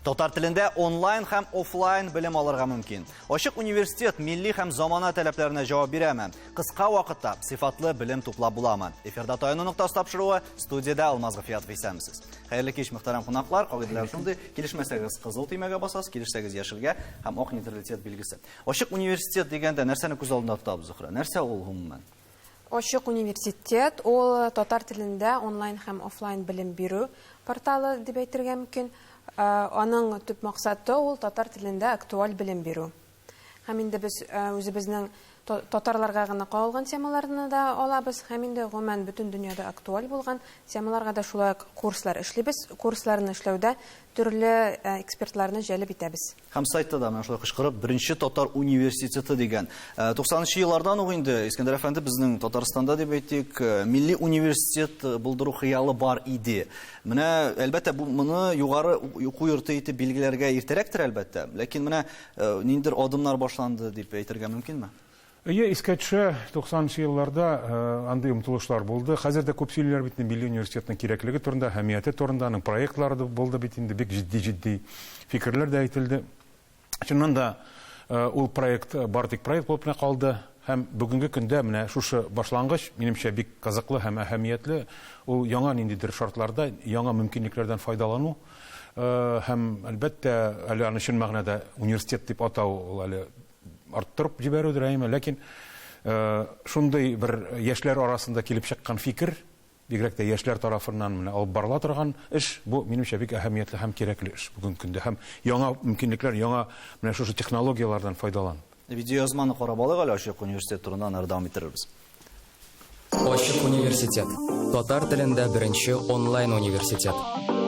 Татар телендә онлайн һәм офлайн белем алырга мөмкин. Ачык университет милли һәм замана таләпләренә җавап бирәме? Кыска вакытта сыйфатлы белем туплап буламы? Эфирда Таяну ноктасы тапшыруы, студиядә Алмаз Гафиятов исәнмесез. Хәерле кич, мөхтәрәм кунаклар. Кагыйдәләр шундый: килешмәсәгез кызыл төймәгә басасыз, килешсәгез яшелгә һәм ак нейтралитет билгесе. Ачык университет дигәндә нәрсәне күз алдында тотабыз, Зөһрә? Нәрсә ул гомумән? Ачык университет ул татар телендә онлайн һәм офлайн белем бирү порталы дип әйтергә мөмкин. Аның төп максаты ул татар телендә актуаль белем бирү. Һәм инде без үзебезнең татарларга гына кагылган темаларны да алабыз, һәм инде гомумән бөтен дөньяда актуаль булган темаларга да шулай ук курслар эшлибез. Курсларны эшләүдә төрле экспертларны җәлеп итәбез. Һәм сайтта да менә шулай кычкырып, беренче татар университеты дигән. 90 нчы еллардан ук инде, Искәндәр әфәнде, безнең Татарстанда дип әйтик, милли университет булдыру хыялы бар иде. Менә, әлбәттә, бу моны югары уку йорты итеп билгеләргә иртәрәктер, әлбәттә. Ләкин менә ниндидер адымнар башланды дип әйтергә мөмкинме? Әйе, искә төшә, 90 нчы елларда андый омтылышлар булды. Хәзер дә күп сөйлиләр бит инде милли университетның кирәклеге турында, әһәмияте турында, аның проектлары да булды бит инде, бик җитди-җитди фикерләр дә әйтелде. Чыннан да, ул проект бары тик проект булып кына калды. Һәм бүгенге көндә менә шушы башлангыч, минемчә, бик кызыклы һәм әһәмиятле. Ул яңа ниндидер шартларда, яңа мөмкинлекләрдән файдалану. Һәм, әлбәттә, әле аны чын мәгънәдә университет дип атау ул әле арттырып җибәрүдер, әйеме? Ләкин шундый бер яшьләр арасында килеп чыккан фикер, бигрәк тә яшьләр тарафыннан менә алып барыла торган эш, бу, минемчә, бик әһәмиятле һәм кирәкле эш бүгенге көндә. Һәм яңа мөмкинлекләр, яңа менә шушы технологияләрдән файдаланып. Видеоязманы карап алыйк әле, Ачык университет турында аннары дәвам иттерербез. Ачык университет. Татар телендә беренче онлайн университет.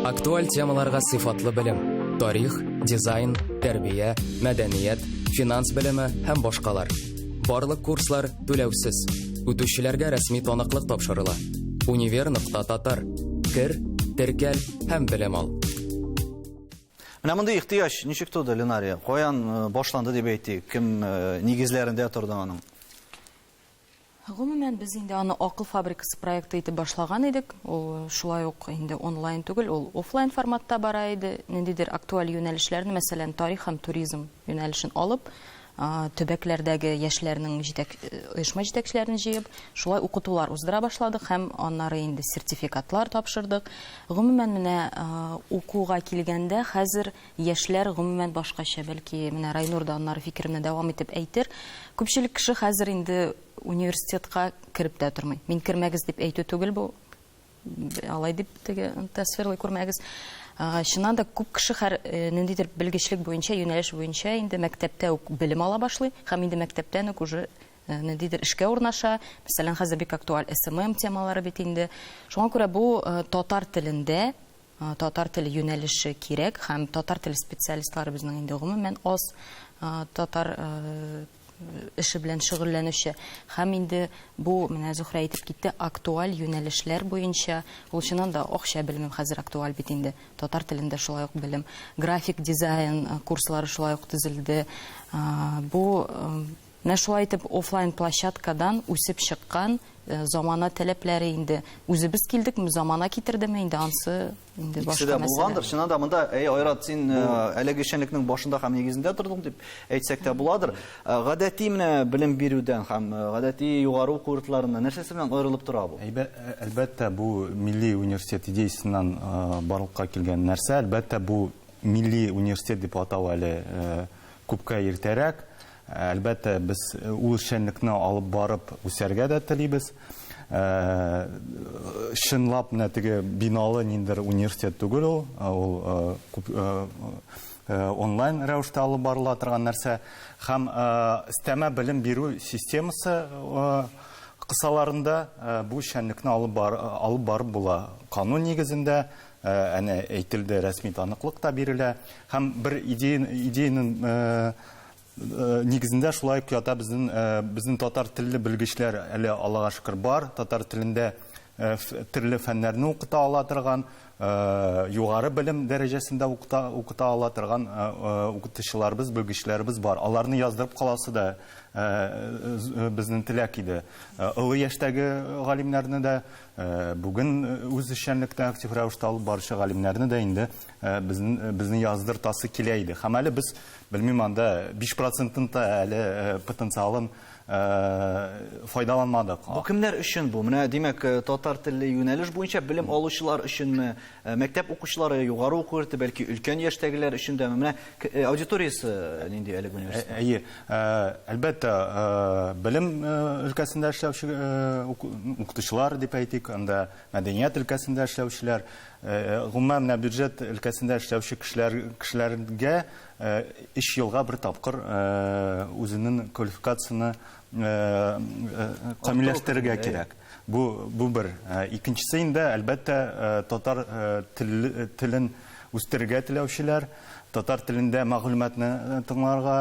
Актуаль темаларга сыйфатлы белем. Тарих, дизайн, тәрбия, мәдәният, финанс белеме һәм башкалар. Барлык курслар түләүсез. Үтүчеләргә рәсми таныклык тапшырыла. Универ нокта татар. Кер, теркәл һәм белем ал. Менә мондый ихтыяҗ ничек туды, Ленария? Каян э, башланды дип әйтик? Кем э, нигезләрендә торды аның? Гомумән, без инде аны Акыл фабрикасы проекты итеп башлаган идек. Ул шулай ук инде онлайн түгел, ул офлайн форматта бара иде. Ниндидер актуаль юнәлешләрне, мәсәлән, тарих һәм туризм юнәлешен алып, төбәкләрдәге яшьләрнең җитәк, оешма җитәкчеләрен җыеп, шулай укытулар уздыра башладык һәм аннары инде сертификатлар тапшырдык. Гомумән, менә укуга килгәндә, хәзер Яшьләр, гомумән, башкача. Бәлки, менә Райнур да аннары фикеремне дәвам итеп әйтер. Күпчелек кеше хәзер инде университетка кереп тә тормый. Мин кермәгез дип әйтү түгел бу. Алай дип теге тасвирлый күрмәгез. Чыннан да күп кеше хәр ниндидер белгечлек буенча, юнәлеш буенча инде мәктәптә үк белем ала башлый һәм инде мәктәптән үк уже ниндидер эшкә урнаша. Мәсәлән, хәзер бик актуаль SMM темалары бит инде. Шуңа күрә бу татар телендә Татар теле юнәлеше кирәк һәм татар теле специалистлары безнең инде гомумән аз татар эше белән шөгыльләнүче. Һәм инде бу, менә Зөһрә әйтеп китте, актуаль юнәлешләр буенча, ул чыннан да акча белемем хәзер актуаль бит инде. Татар телендә шулай ук белем, график дизайн курслары шулай ук төзелде. Бу Менә шулай итеп офлайн площадкадан үсеп чыккан замана таләпләре инде. Үзебез килдекме, замана китердеме инде ансы инде Икесе башка дә мәсьәлә. булгандыр. Чыннан да монда, әй, Айрат, син әлеге эшчәнлекнең башында һәм нигезендә тордың дип әйтсәк тә буладыр. Гадәти менә белем бирүдән һәм гадәти югары уку йортларыннан нәрсәсе белән аерылып тора бу? Әлбәттә, бу милли университет идеясеннән барлыкка килгән нәрсә. Әлбәттә, бу милли университет дип атау әле күпкә иртәрәк. Әлбәттә, без ул эшчәнлекне алып барып үсәргә дә телибез. Чынлап менә теге биналы ниндидер университет түгел ул, ул күп онлайн рәвештә алып барыла торган нәрсә. Һәм өстәмә белем бирү системасы кысаларында бу эшчәнлекне алып бар, алып барып була. Канун нигезендә, әнә әйтелде, рәсми таныклык та бирелә. Һәм бер идея, идеянең Нигезендә шулай ук ята безнең безнең татар телле белгечләр әле Аллага шөкер бар, татар телендә төрле фәннәрне укыта ала торган, югары белем дәрәҗәсендә укыта укыта ала торган укытучыларыбыз, белгечләребез бар. Аларны яздырып каласы да безнең теләк иде. Олы яшьтәге галимнәрне дә, бүген үз эшчәнлектә актив рәвештә алып баручы галимнәрне дә инде безне яздыртасы килә иде. Һәм әле без, белмим, анда 5 процентын да әле потенциалын файдаланмадык. Бу кемнәр өчен бу? Менә, димәк, татар телле юнәлеш буенча белем алучылар өченме? Мәктәп укучылары, югары уку йорты, бәлки өлкән яшьтәгеләр өчен дәме? Менә аудиториясе нинди әлеге университет? Әйе, әлбәттә, белем өлкәсендә эшләүче укытучылар дип әйтик, анда мәдәният өлкәсендә эшләүчеләр, гомумән менә бюджет өлкәсендә эшләүче кешеләргә 3 елга бер тапкыр үзенең квалификацияне камилләштерергә кирәк. Бу бер. Икенчесе инде, әлбәттә, татар телен үстерергә теләүчеләр, татар телендә мәгълүматны тыңларга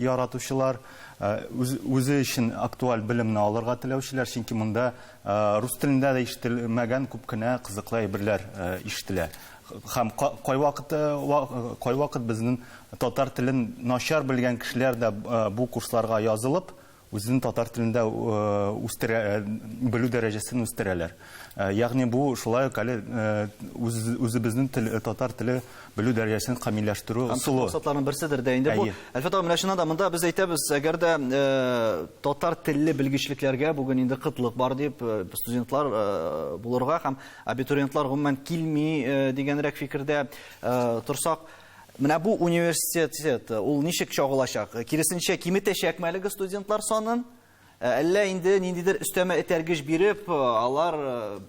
яратучылар, үзе өчен актуаль белемне алырга теләүчеләр, чөнки монда рус телендә дә ишетелмәгән күп кенә кызыклы әйберләр ишетелә. Һәм кайвакыт безнең татар телен начар белгән кешеләр дә бу курсларга язылып, үзенең татар телендә үстерә, белү дәрәҗәсен үстерәләр. Ягъни бу шулай ук әле үзебезнең татар теле белү дәрәҗәсен камилләштерү ысулы. Максатларның берседер дә инде бу. Әлфәт абый, менә чыннан да монда без әйтәбез, әгәр дә татар телле белгечлекләргә бүген инде кытлык бар дип студентлар булырга һәм абитуриентлар гомумән килми дигәнрәк фикердә торсак, менә бу университет ул ничек чагылачак? Киресенчә киметәчәкме әлеге студентлар санын? Әллә инде ниндидер өстәмә этәргеч биреп, алар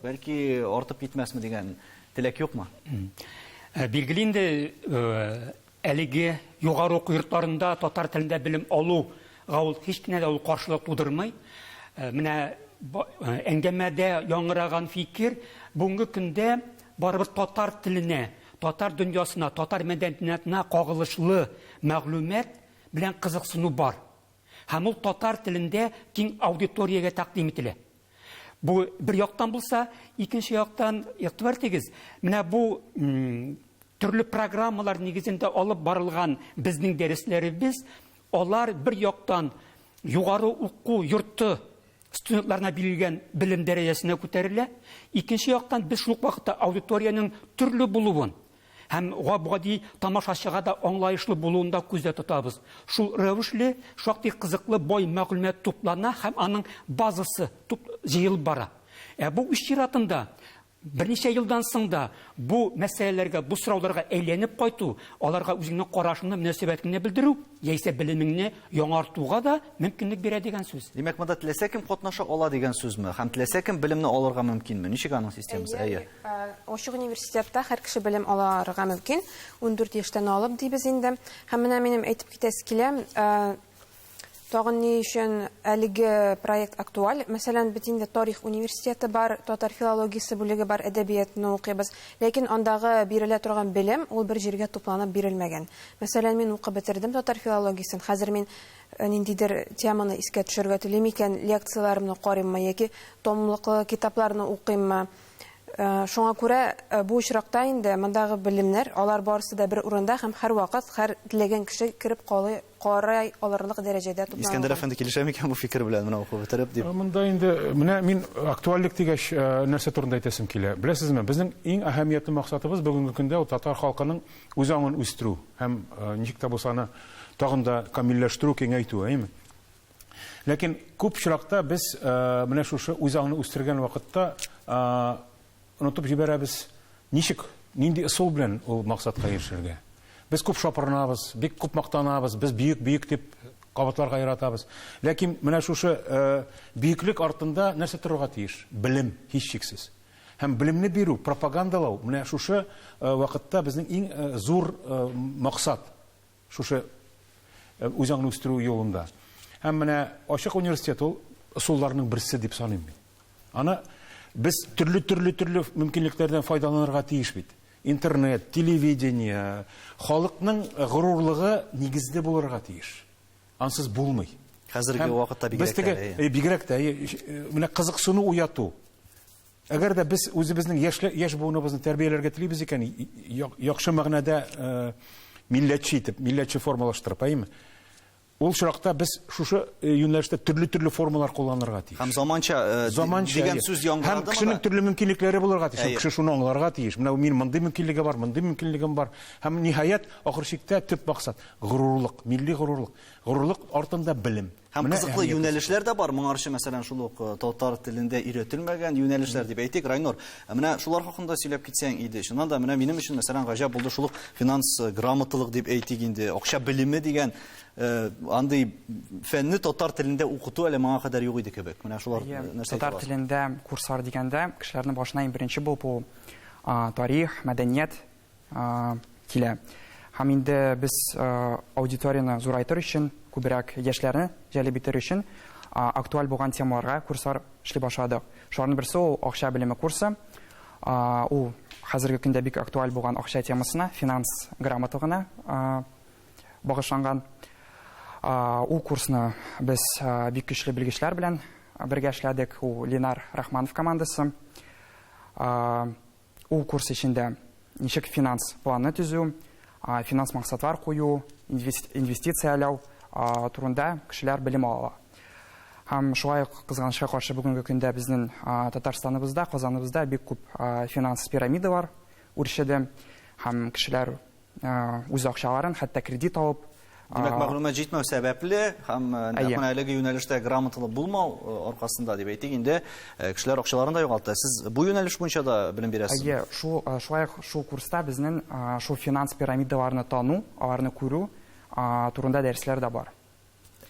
бәлки артып китмәсме дигән теләк юкмы? Билгеле инде, әлеге югары уку йортларында татар телендә белем алуга ул һич кенә дә ул каршылык тудырмый. Менә әңгәмәдә яңгыраган фикер бүгенге көндә барыбер татар теленә, татар дөньясына, татар мәдәниятына кагылышлы мәгълүмат белән кызыксыну бар. Һәм ул татар телендә киң аудиториягә тәкъдим ителә. Бу бер яктан булса, икенче яктан игътибар итегез, менә бу төрле программалар нигезендә алып барылган безнең дәресләребез, алар бер яктан югары уку йорты студентларына бирелгән белем дәрәҗәсенә күтәрелә, икенче яктан без шул ук вакытта аудиториянең төрле булуын һәм гап-гади тамашачыга да аңлаешлы булуын да күздә тотабыз. Шул рәвешле шактый кызыклы бай мәгълүмат туплана һәм аның базасы җыелып бара. Ә бу үз чиратында берничә елдан соң да бу мәсьәләләргә, бу сорауларга әйләнеп кайту, аларга үзеңнең карашыңны, мөнәсәбәтеңне белдерү, яисә белемеңне яңартуга да мөмкинлек бирә дигән сүз. Димәк, монда теләсә кем катнаша ала дигән сүзме? Һәм теләсә кем белемне алырга мөмкинме? Ничек аның системасы? Әйе. Ачык университетта һәр кеше белем алырга мөмкин. 14 яшьтән алып дибез инде. Һәм менә минем әйтеп китәсе килә, тагын ни өчен әлеге проект актуаль? Мәсәлән, бит инде тарих университеты бар, татар филологиясе бүлеге бар, әдәбиятны укыйбыз. Ләкин андагы бирелә торган белем ул бер җиргә тупланып бирелмәгән. Мәсәлән, мин укып бетердем татар филологиясен. Хәзер мин ниндидер теманы искә төшерергә телим икән, лекцияләремне карыйммы яки томлыклы китапларны укыйммы? Шуңа күрә бу очракта инде мондагы белемнәр, алар барысы да бер урында һәм һәр вакыт һәр теләгән кеше кереп карый алырлык дәрәҗәдә тупланган. Искәндәр әфәнде килешә микән бу фикер белән, менә укып бетереп дип? Монда инде менә мин актуальлек дигәч, нәрсә турында әйтәсем килә. Беләсезме, безнең иң әһәмиятле максатыбыз бүгенге көндә ул татар халкының үз аңын үстерү һәм ничек тә булса аны тагын да камилләштерү, киңәйтү, әйеме? Ләкин күп очракта без менә шушы үз аңны үстергән вакытта онытып җибәрәбез, ничек, нинди ысул белән ул максатка ирешергә. Без күп шапырынабыз, бик күп мактанабыз, без бөек-бөек дип кабатларга яратабыз. Ләкин менә шушы бөеклек артында нәрсә торырга тиеш? Белем, һичшиксез. Һәм белемне бирү, пропагандалау, менә шушы вакытта безнең иң зур максат, шушы үз аңны үстерү юлында. Һәм менә ачык университет ул ысулларның берсе дип саныйм мин. Аны без төрле-төрле-төрле мөмкинлекләрдән файдаланырга тиеш бит. Интернет, телевидение, халыкның горурлыгы нигезле булырга тиеш. Ансыз булмый. Хәзерге Һәм вакытта без бигрәк тә, теге, әйе. бигрәк тә, әйе, менә кызыксыну уяту. Әгәр дә без үзебезнең яшь буыныбызны тәрбияләргә телибез икән, яхшы мәгънәдә милләтче итеп, милләтче формалаштырып, әйеме? Ул очракта без шушы юнәлештә төрле-төрле формалар кулланырга тиеш. Һәм заманча, Заманча, дигән әйе. сүз Һәм яңгырадымы кешенең да? төрле мөмкинлекләре булырга тиеш. Һәм Әйе. кеше шуны аңларга тиеш. Менә мин мондый мөмкинлеге бар, мондый мөмкинлегем бар. Һәм ниһаять, ахыр чиктә төп максат горурлык, милли горурлык. Горурлык артында белем. Һәм Менә кызыклы әһәмиятле. юнәлешләр дә бар. Моңарчы, мәсәлән, шул ук татар телендә өйрәтелмәгән юнәлешләр дип әйтик, Райнур. Менә шулар хакында сөйләп китсәң иде. Чыннан да, менә минем өчен, мәсәлән, гаҗәп булды шул ук финанс грамоталык дип әйтик инде, акча белеме дигән андый фәнне татар телендә укыту әле моңа кадәр юк иде кебек. Менә шулар Әйе, нәрсә әйтә татар аласың? телендә курслар дигәндә кешеләрнең башына иң беренче булып ул тарих, мәдәният килә. Һәм инде без аудиторияне зурайтыр өчен, күбрәк яшьләрне җәлеп итер өчен, актуаль булган темаларга курслар эшли башладык. Шуларның берсе ул акча белеме курсы. Ул хәзерге көндә бик актуаль булган акча темасына, финанс грамоталыгына багышланган. Ул курсны без бик көчле белгечләр белән бергә эшләдек. Ул Ленар Рахманов командасы. Ул курс эчендә ничек финанс планы төзү, финанс максатлар кую, инвестицияләү турында кешеләр белем ала. Һәм шулай ук кызганычка каршы бүгенге көндә безнең Татарстаныбызда, Казаныбызда бик күп финанс пирамидалар үрчеде һәм кешеләр үз акчаларын хәтта кредит алып, Димәк, мәгълүмат җитмәү сәбәпле һәм Әйе. нәкъ менә әлеге юнәлештә грамоталы булмау аркасында дип әйтик инде, кешеләр акчаларын да югалта. Сез бу юнәлеш буенча да белем бирәсезме? Әйе, шулай ук шул курста безнең шул финанс пирамидаларны тану, аларны күрү турында дәресләр дә бар.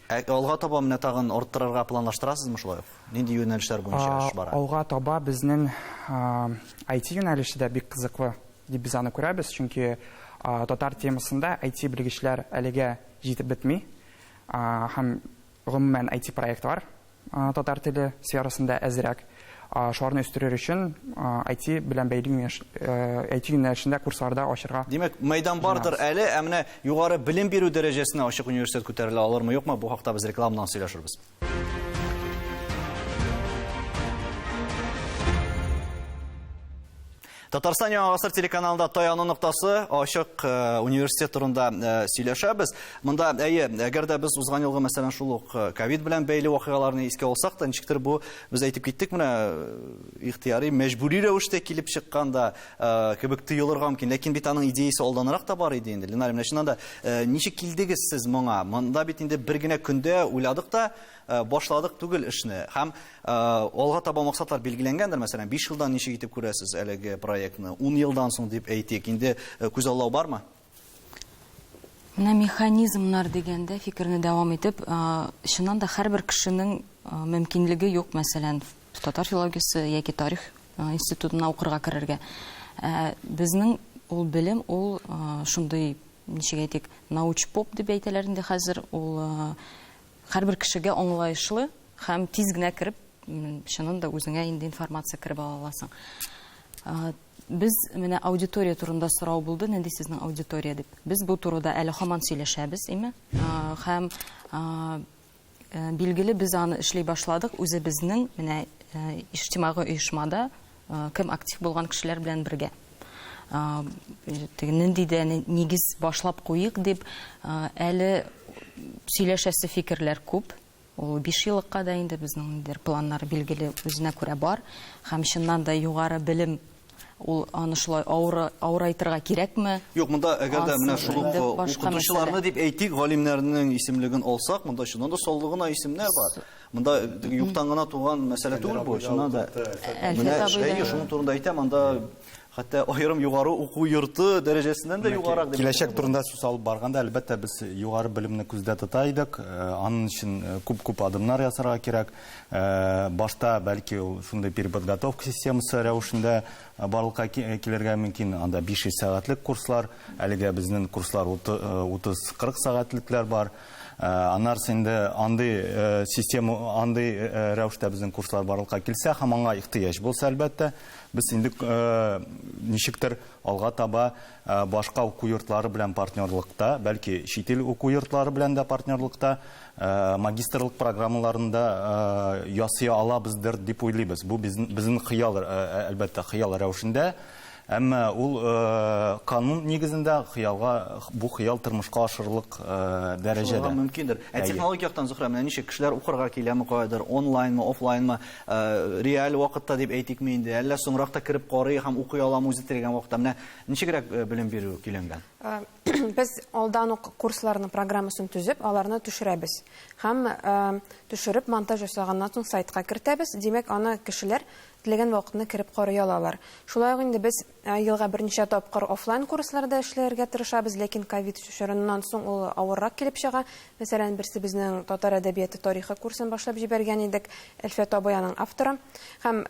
Алга таба менә тагын арттырырга планлаштырасызмы шулай ук? Нинди юнәлешләр буенча эш бара? Алга таба безнең IT юнәлеше дә бик кызыклы дип без аны күрәбез, чөнки татар темасында IT белгечләр әлегә җитеп бетми. Һәм гомумән IT проектлар татар теле сферасында әзрәк. Шуларны үстерер өчен IT белән бәйле IT юнәлешендә курсларда ачырга Димәк, мәйдан бардыр җыенабыз. әле, ә менә югары белем бирү дәрәҗәсенә ачык университет күтәрелә алырмы, юкмы? Бу хакта без рекламадан сөйләшербез. Татарстан Яңа Гасыр телеканалында таяну ноктасы ачык университет турында сөйләшәбез. Монда, әйе, әгәр дә без узган елгы, мәсәлән, шул ук ковид белән бәйле вакыйгаларны искә алсак та, ничектер бу без әйтеп киттек, менә ихтыяри, мәҗбүри рәвештә килеп чыккан да кебек тоелырга мөмкин. Ләкин бит аның идеясе алданрак та бар иде инде. Ленар, менә чыннан да ничек килдегез сез моңа? Монда бит инде бер генә көндә уйладык та башладык түгел эшне. Һәм алга таба максатлар билгеләнгәндер, мәсәлән, 5 елдан ничек итеп күрәсез әлеге проектны? 10 елдан соң дип әйтик. Инде күзаллау бармы? Менә механизмнар дигәндә фикерне дәвам итеп, чыннан да һәрбер кешенең мөмкинлеге юк, мәсәлән, татар филологиясе яки тарих институтына укырга керергә. Безнең ул белем, ул шундый, ничек әйтик, науч-поп дип әйтәләр инде хәзер, ул һәрбер кешегә аңлаешлы һәм тиз генә кереп, чыннан да үзеңә инде информация кереп ала аласың. Без менә аудитория турында сорау булды, нинди сезнең аудитория дип. Без бу турыда әле һаман сөйләшәбез, име? Һәм билгеле без аны эшли башладык үзебезнең менә иҗтимагый оешмада кем актив булган кешеләр белән бергә. Теге нинди дә нигез башлап куйык дип әле сөйләшәсе фикерләр күп. Ул 5 еллыкка да инде безнең ниндидер планнар билгеле үзенә күрә бар. Һәм чыннан да югары белем ул аны шулай авырайтырга кирәкме? Юк, монда әгәр дә менә Ансы шул ук инде башка укытучыларны мәсьәлә. дип әйтик, галимнәрнең исемлеген алсак, монда чыннан да саллы гына исемнәр бар. Монда юктан гына туган мәсьәлә түгел бу, чыннан да. Әлфәт Менә абый да. әйе, шуның турында әйтәм, анда хәтта аерым югары уку йорты дәрәҗәсеннән дә Менә югарырак дип киләчәк әйтергә турында сүз алып барганда, әлбәттә, без югары белемне күздә тота идек. Аның өчен күп-күп адымнар ясарга кирәк. Башта бәлки ул шундый переподготовка системасы рәвешендә барлыкка килергә мөмкин. Анда 500 сәгатьлек курслар, әлегә безнең курслар утыз-кырык сәгатьлекләр бар. Аннары инде андый система, андый рәвештә безнең курслар барлыкка килсә һәм аңа ихтыяҗ булса, әлбәттә, без инде ничектер алга таба башка уку йортлары белән партнерлыкта, бәлки чит ил уку йортлары белән дә партнерлыкта магистрлык программаларында ясый алабыздыр дип уйлыйбыз. Бу безнең хыял, әлбәттә, хыял рәвешендә. Әмма ул канун нигезендә хыялга, бу хыял тормышка ашырырлык дәрәҗәдә. Ашырырга мөмкиндер. Ә технологик яктан, Зөһрә, менә ничек кешеләр укырга киләме каядыр, онлайнмы, офлайнмы, реаль вакытта дип әйтикме инде, әллә соңрак та кереп карый һәм укый аламы үзе теләгән вакытта? Менә ничегрәк белем бирү көйләнгән? Без алдан ук курсларның программасын төзеп, аларны төшерәбез. Һәм төшереп, монтаж ясаганнан соң сайтка кертәбез. Димәк, аны кешеләр теләгән вакытны кереп карый алалар. Шулай ук инде без елга берничә тапкыр офлайн курсларда эшләргә тырышабыз, ләкин ковид чорыннан соң ул авыррак килеп чыга. Мәсәлән, берсе безнең татар әдәбияты тарихы курсын башлап җибәргән идек. Әлфәт абый аның авторы. Һәм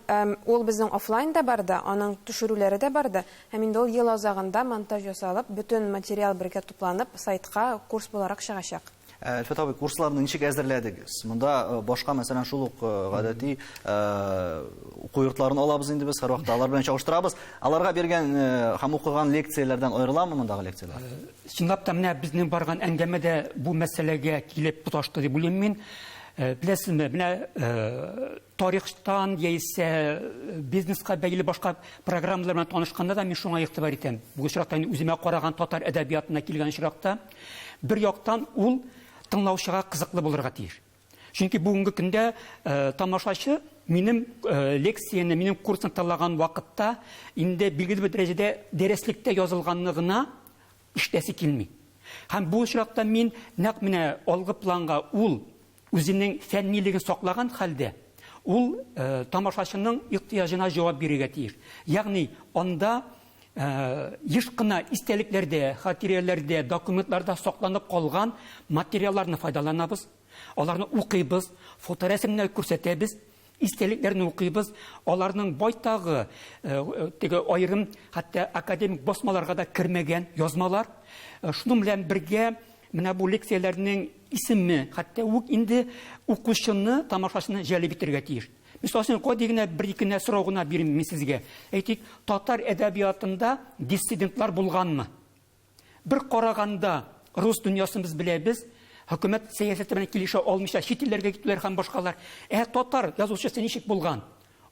ул безнең офлайн да барды, аның төшерүләре дә барды. Һәм инде ул ел азагында монтаж ясалып, бөтен материал бергә тупланып, сайтка курс буларак чыгачак. Әлфәт абый, курсларны ничек әзерләдегез? Монда башка, мәсәлән, шул ук гадәти уку йортларын алабыз инде без, һәрвакытта алар белән чагыштырабыз. Аларга биргән һәм укыган лекцияләрдән аерыламы мондагы лекцияләр? Чынлап та, менә безнең барган әңгәмә дә бу мәсьәләгә килеп тоташты дип уйлыйм мин. Беләсезме, менә тарихтан яисә бизнеска бәйле башка программалар белән танышканда да мин шуңа игътибар итәм. Бу очракта инде үземә караган татар әдәбиятына килгән очракта, бер яктан ул тыңлаучыга кызыклы булырга тиеш. Чөнки бүгенге көндә тамашачы минем лекцияне, минем курсны тыңлаган вакытта инде билгеле бер дәрәҗәдә дәреслектә язылганны гына ишетәсе килми. Һәм бу очракта мин нәкъ менә алгы планга ул үзенең фәннилеген саклаган хәлдә, ул тамашачының ихтыяҗына җавап бирергә тиеш. Ягъни анда еш кына истәлекләрдә, хатирәләрдә, документларда сакланып калган материалларны файдаланабыз, аларны укыйбыз, фоторәсемнәр күрсәтәбез, истәлекләрне укыйбыз, аларның байтагы теге аерым хәтта академик басмаларга да кермәгән язмалар. Шуның белән бергә менә бу лекцияләрнең исеме хәтта үк инде укучыны, тамашачыны җәлеп итәргә тиеш. Мисал өчен, гади генә бер-ике генә сорау гына бирим мин сезгә. Әйтик, татар әдәбиятында диссидентлар булганмы? Бер караганда, рус дөньясын без беләбез, хөкүмәт сәясәте белән килешә алмыйча чит илләргә китүләр һәм башкалар. Ә татар язучысы ничек булган?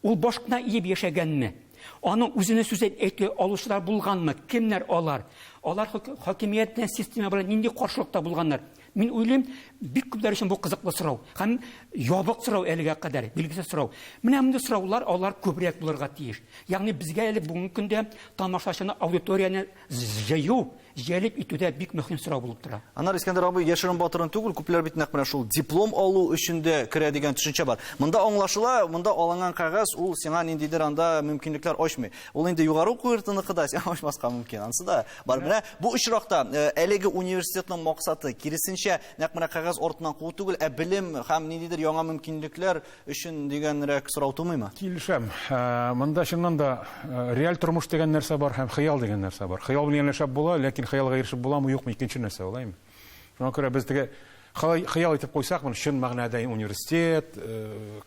Ул баш кына иеп яшәгәнме? Аның үзенең сүзен әйтә алучылар булганмы? Кемнәр алар? Алар хакимият белән, система белән нинди каршылыкта булганнар? Мин уйлыйм, бик күпләр өчен бу кызыклы сорау һәм ябык сорау әлегә кадәр, билгесез сорау. Менә мондый сораулар алар күбрәк булырга тиеш. Ягъни безгә әле бүгенге көндә тамашачыны, аудиторияне җыю, җәлеп итү дә бик мөһим сорау булып тора. Аннары, Искәндәр абый, яшерен батырын түгел, күпләр бит нәкъ менә шул диплом алу өчен дә керә дигән төшенчә бар. Монда аңлашыла, монда алынган кәгазь ул сиңа ниндидер анда мөмкинлекләр ачмый. Ул инде югары уку йортыныкы да сиңа ачмаска мөмкин. Ансы да бар. Менә бу очракта әлеге университетның максаты киресенчә нәкъ менә кәгазь артыннан куу түгел, ә белем һәм ниндидер яңа мөмкинлекләр өчен дигәнрәк сорау тумыймы? Килешәм. Монда чыннан да реаль тормыш дигән нәрсә бар һәм хыял дигән нәрсә бар. Хыял белән яшәп була, ләкин хыялга ирешеп буламы, юкмы, икенче нәрсә ул, әйме? Шуңа күрә без теге хыял итеп куйсак, моны чын мәгънәдә университет,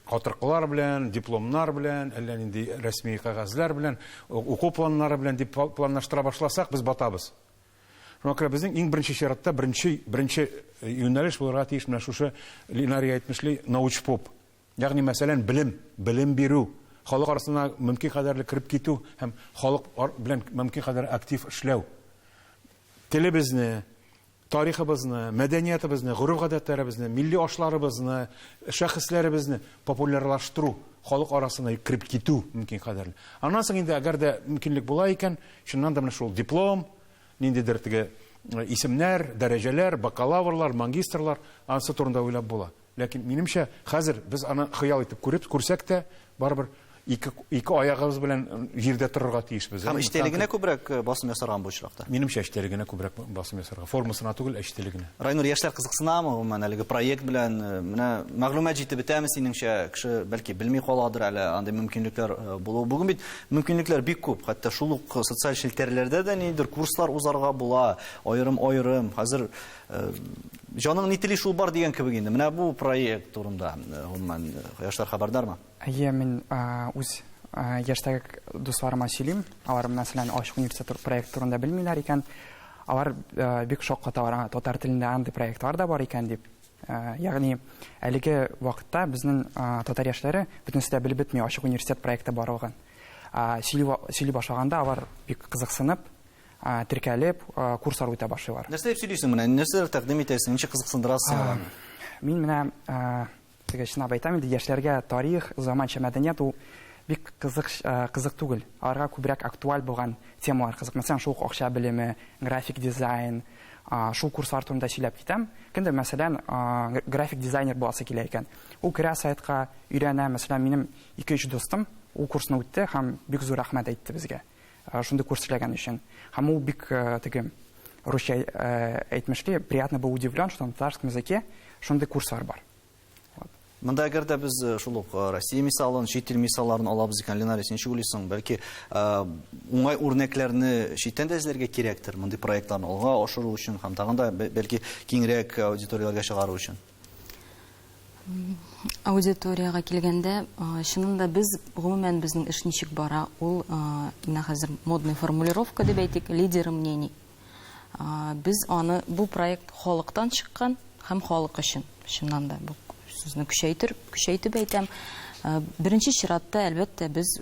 катыркылар белән, дипломнар белән, әллә нинди рәсми кәгазьләр белән, уку планнары белән дип планлаштыра башласак, без батабыз. Шуңа күрә безнең иң беренче чиратта беренче юнәлеш булырга тиеш менә шушы Линария әйтмешли научпоп. Ягъни, мәсәлән, белем, белем бирү, халык арасына мөмкин кадәрле кереп китү һәм халык белән мөмкин кадәр актив эшләү. Телебезне, тарихыбызны, мәдәниятыбызны, гореф-гадәтләребезне, милли ашларыбызны, шәхесләребезне популярлаштыру, халык арасына кереп китү мөмкин кадәрле. Аннан соң инде, әгәр дә мөмкинлек була икән, чыннан да менә шул диплом, ниндидер теге исемнәр, дәрәҗәләр, бакалаврлар, магистрлар, анысы турында уйлап була. Ләкин минемчә, хәзер без аны хыял итеп күреп, күрсәк тә, барыбер ике аягыбыз белән җирдә торырга тиешбез. Һәм эчтәлегенә күбрәк басым ясарга бу очракта? Минемчә, эчтәлегенә күбрәк басым ясарга. Формасына түгел, ә эчтәлегенә. Райнур, яшьләр кызыксынамы гомумән әлеге проект белән? Менә мәгълүмат җитеп бетәме синеңчә? Кеше бәлки белми каладыр әле андый мөмкинлекләр булуы. Бүген бит мөмкинлекләр бик күп. Хәтта шул ук социаль челтәрләрдә дә ниндидер курслар узарга була, аерым-аерым. Хәзер җаның ни тели шул бар дигән кебек инде. Менә бу проект турында гомумән яшьләр хәбәрдармы? Әйе, мин үз яшьтәге дусларыма сөйлим. Алар, мәсәлән, Ачык университет проект турында белмиләр икән. Алар бик шаккаталар, татар телендә андый проектлар да бар икән дип. Ягъни, әлеге вакытта безнең татар яшьләре бөтенесе дә белеп бетми Ачык университет проекты барлыгын. Сөйли башлаганда алар бик кызыксынып, теркәлеп, курслар үтә башлыйлар. Нәрсә дип сөйлисең менә? Нәрсәләр тәкъдим итәсең? Ничек кызыксындырасың аларны? Мин менә теге чынлап әйтәм инде, яшьләргә тарих, заманча мәдәният ул бик кызык, кызык түгел. Аларга күбрәк актуаль булган темалар кызык. Мәсәлән, шул ук акча белеме, график дизайн, шул курслар турында сөйләп китәм. Кемдер, мәсәлән, график дизайнер буласы килә икән. Ул керә сайтка, өйрәнә. Мәсәлән, минем 2-3 дустым ул курсны үтте һәм бик зур рәхмәт әйтте безгә. Шундый курс эшләгән өчен. Һәм ул бик теге русча әйтмешли, приятно был удивлен, что на татарском языке шундый курслар бар. Монда әгәр дә без шул ук Россия мисалын, чит ил мисалларын алабыз икән, Ленар, син ничек уйлыйсың? Бәлки уңай үрнәкләрне читтән дә эзләргә кирәктер, мондый проектларны алга ашыру өчен һәм тагын да бәлки киңрәк аудиторияләргә чыгару өчен. Аудиториягә килгәндә, чыннан да без, гомумән, безнең эш ничек бара, ул менә хәзер модный формулировка дип әйтик, лидеры мнений. Без аны, бу проект халыктан чыккан һәм халык өчен. Чыннан да бу сүзне көчәйтер, көчәйтеп әйтәм. Беренче чиратта, әлбәттә, без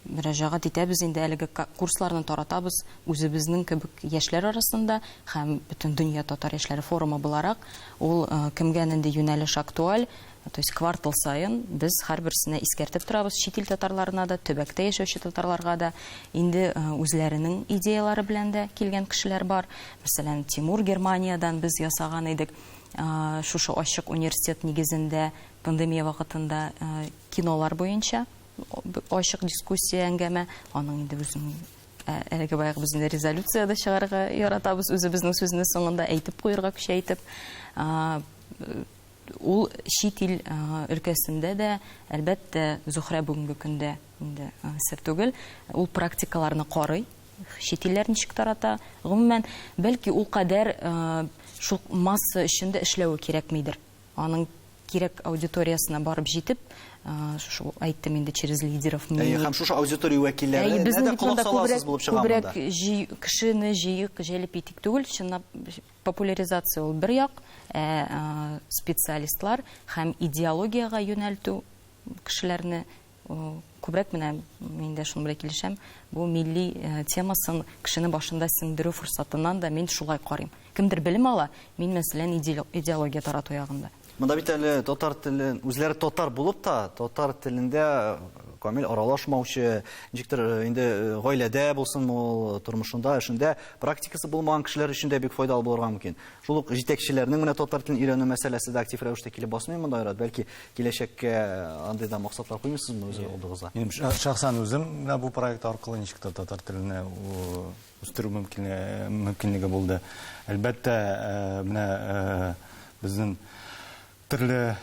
мөрәҗәгать итәбез инде әлеге курсларны таратабыз үзебезнең кебек яшьләр арасында һәм бөтен дөнья татар яшьләре форумы буларак ул кемгә нинди юнәлеш актуаль, то есть квартал саен без һәрберсенә искәртеп торабыз, чит ил татарларына да, төбәктә яшәүче татарларга да, инде үзләренең идеялары белән дә килгән кешеләр бар. Мәсәлән, Тимур Германиядан без ясаган идек, шушы ачык университет нигезендә пандемия вакытында кинолар буенча ачык дискуссия, әңгәмә, аның инде үзенең әлеге баягы без инде резолюция дә чыгарырга яратабыз, үзебезнең сүзне соңында әйтеп куярга көчәйтеп. Ул чит ил өлкәсендә дә, әлбәттә, Зөһрә бүгенге көндә инде сер түгел, ул практикаларны карый, чит илләр ничек тарата. Гомумән, бәлки ул кадәр шул масса өчен дә эшләве кирәкмидер. Аның кирәк аудиториясенә барып җитеп, шушы әйттем инде через лидеров мнений. Һәм шушы аудитория вәкилләре нәдә колак саласыз булып чыга монда? Күбрәк кешене җыйык, җәлеп итик түгел, чынлап популяризация ул бер як, специалистлар һәм идеологиягә юнәлтү кешеләрне күбрәк менә мин дә шуның белән килешәм, бу милли темасын кешенең башында сеңдерү форсатыннан да мин шулай карыйм. Кемдер белем ала, мин мәсәлән идеология тарату ягында. Монда бит әле татар телен, үзләре татар булып та, татар телендә камил аралашмаучы, ничектер инде гаиләдә булсын ул, тормышында, эшендә практикасы булмаган кешеләр өчен дә бик файдалы булырга мөмкин. Шул ук җитәкчеләрнең менә татар телен өйрәнү мәсьәләсе дә актив рәвештә килеп басмый монда, Айрат. Бәлки киләчәккә андый да максатлар куймыйсызмы үз алдыгызга? Минем шәхсән үзем менә бу проект аркылы ничектер татар телене үстерү мөмкинлеге булды. Әлбәттә, менә безнең төрле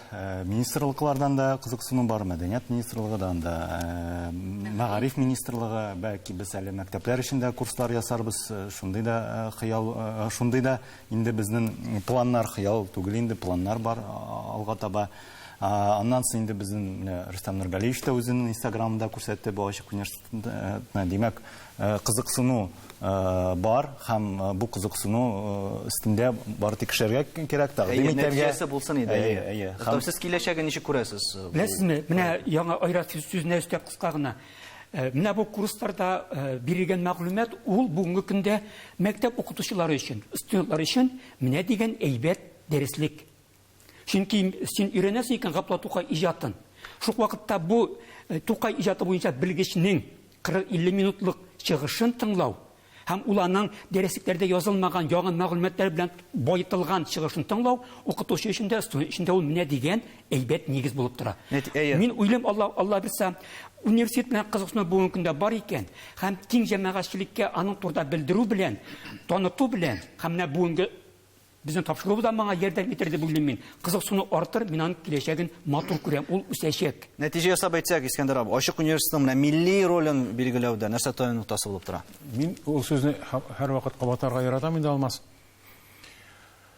министрлыклардан да кызыксыну бар, мәдәният министрлыгы да, анда мәгариф министрлыгы, бәлки без әле мәктәпләр өчен дә курслар ясарбыз, шундый да хыял, шундый да инде безнең планнар, хыял түгел инде, планнар бар алга таба. Аннан соң инде безнең менә Рөстәм Нургалиевич та үзенең Инстаграмында күрсәтте бу ачык университетны. Димәк, кызыксыну бар һәм бу кызыксыну өстендә бары тик эшләргә кирәк, тәкъдим итәргә. Нәтиҗәсе булсын иде. Әйе, әйе. Рөстәм, сез киләчәген ничек күрәсез? Беләсезме, менә яңа Айрат сүзенә өстәп кыска гына. Менә бу курсларда бирелгән мәгълүмат ул бүгенге көндә мәктәп укытучылары өчен, студентлар өчен менә дигән әйбәт дәреслек. Чөнки син өйрәнәсең икән Габдулла Тукай иҗатын. Шул вакытта бу Тукай иҗаты буенча белгечнең 40-50 минутлык чыгышын тыңлау һәм ул аның дәреслекләрдә язылмаган яңа мәгълүматлар белән баетылган чыгышын тыңлау укытучы өчен дә, студент өчен дә ул менә дигән әйбәт нигез булып тора. Мин уйлыйм, Алла, Алла бирсә, университет белән кызыксыну бүгенге көндә бар икән, һәм киң җәмәгатьчелеккә аның турында белдерү белән, таныту белән, һәм менә бүгенге безнең тапшыруыбыз да моңа ярдәм итер дип уйлыйм мин. Кызыксыну артыр, мин аның киләчәген матур күрәм, ул үсәчәк. Нәтиҗә ясап әйтсәк, Искәндәр абый, ачык университетның менә милли ролен билгеләүдә нәрсә таяну ноктасы булып тора? Мин ул сүзне һәрвакыт кабатларга яратам инде, Алмаз.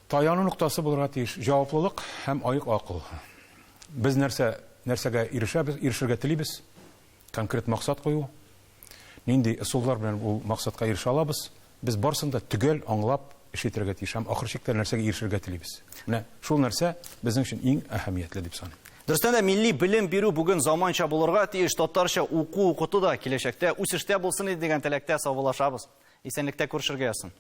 Таяну ноктасы булырга тиеш җаваплылык һәм аек акыл. Без нәрсә, нәрсәгә ирешәбез, ирешергә телибез, конкрет максат кую, нинди ысуллар белән ул максатка ирешә алабыз, без барысын да төгәл аңлап, эш итәргә тиеш һәм ахыр чиктә нәрсәгә ирешергә телибез. Менә шул нәрсә безнең өчен иң әһәмиятле дип саныйм. Дөрестән дә, милли белем бирү бүген заманча булырга тиеш, татарча уку-укыту да киләчәктә үсештә булсын иде дигән теләктә саубуллашабыз. Исәнлектә күрешергә язсын.